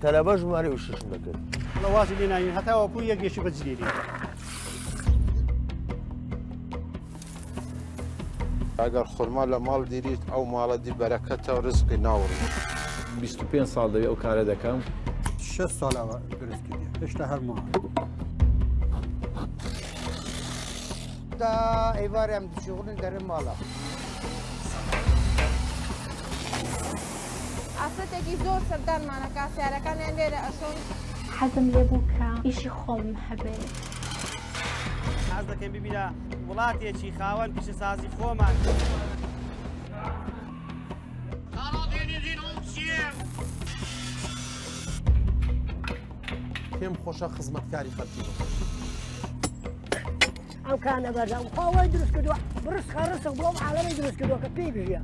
تەلەبەش بووم هەر ئەو ئیشەشم دەکرد. وەڵا وازی لێ ناهێنین هەتاوەکو یەک یەکی بە جدی. ئەگەر خورما لە ماڵ دیریت ئەو ماڵە دی بەرەکەتە و رزقی ناوڕی. 25 ساڵ دەوێ ئەو کارە دەکەم. 6 ساڵ ئەوە دروست کردیە هێشتا هەر ماوە. تا ئێوارێ ئەم دشوغلن دەرن ماڵە. ئافرەتێکی زۆر سەردانمان ئەکا سەیارەکانیان لێرە ئەشۆن. حەزم لێ بوو کە ئیشی خۆمم هەبێ. حەز دەکەین ببینە وڵاتێکی خاوەن پیشەسازی خۆمان. پێم خۆشە خزمەتکاری خەلکی بم. ئەو کانە بەردە خوا وای دروست کردووە بڕسخە ڕسق بۆ ئەم عالەمەی دروست کردووە کە پێی بژیە.